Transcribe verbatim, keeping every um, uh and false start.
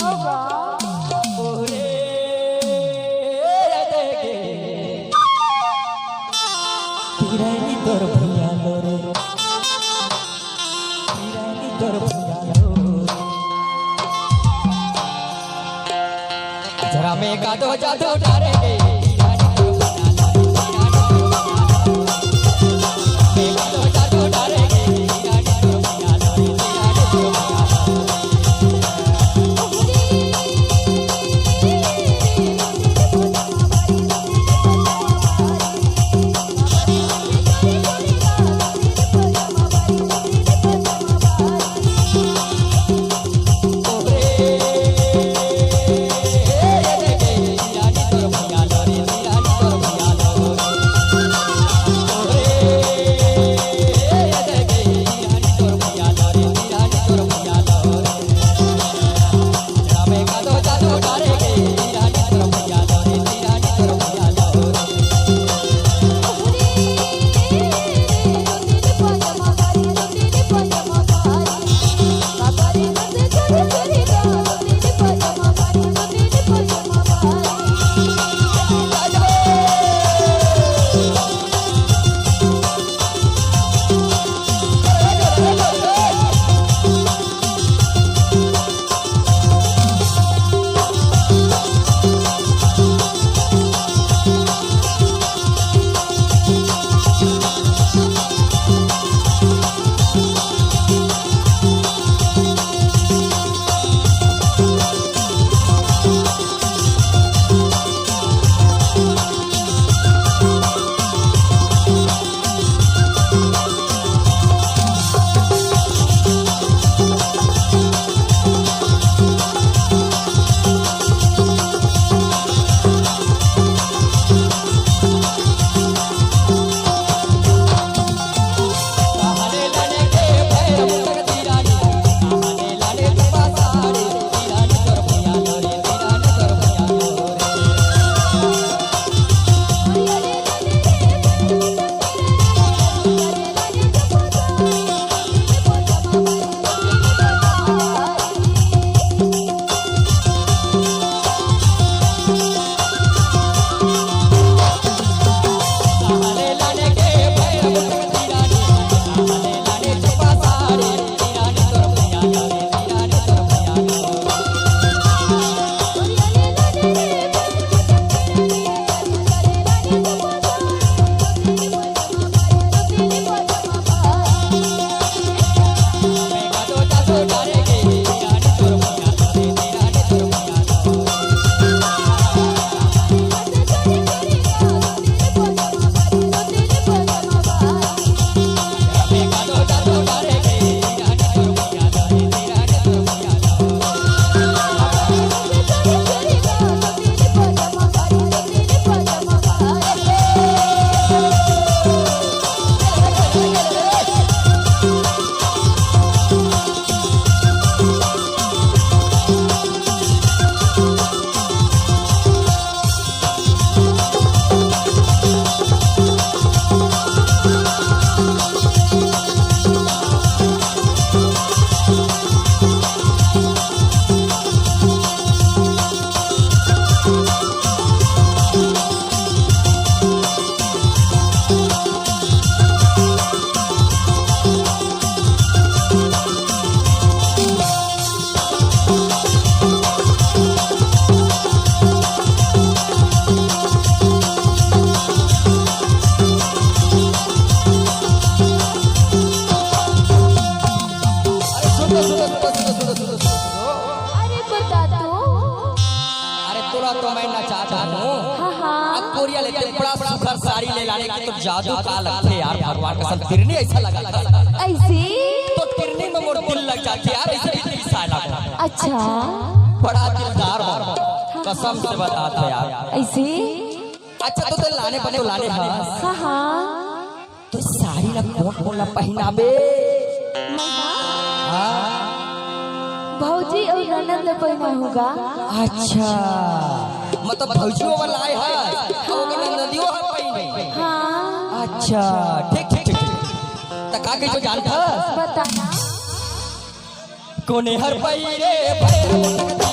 होगा। ओरे देखे। तिरैनी तोर भुइयां लो रे। तिरैनी तोर भुइयां लो रे। जरा में का दो जादू डारेंगे। अरे सुनो, सुनो, सुनो। अरे बता तो। अरे तोला तो मैं नचा डारहूँ। हाँ, हाँ। अब कोरिया ले ते बड़ा सुघर साड़ी ले लाने की तो जादू का लगथे यार, भगवान कसम, तिरनी अइसे लगा। अइसे? तो तिरनी में मोर दिल लग जाथे यार, अइसे भी दिल साला। अच्छा। बड़ा दिलदार हो, कसम से बतात हँव यार। अइसे? अच्छा, तो ते लाने पर तो लाने हस। हाँ, हाँ। तो साड़ी ला कोन कोन ला पहिनाबे? हाँ। भौजी अउ ननद ला पहिनाहूँ गा। अच्छा, मतलब भौजियो वाला आए हस, अउ ओकर ननदियो ह पहिने। हाँ। अच्छा, ठीक, ठीक, ठीक, ठीक। त का कहिथे जानथस? बताना। कोने हर पई रे भैरव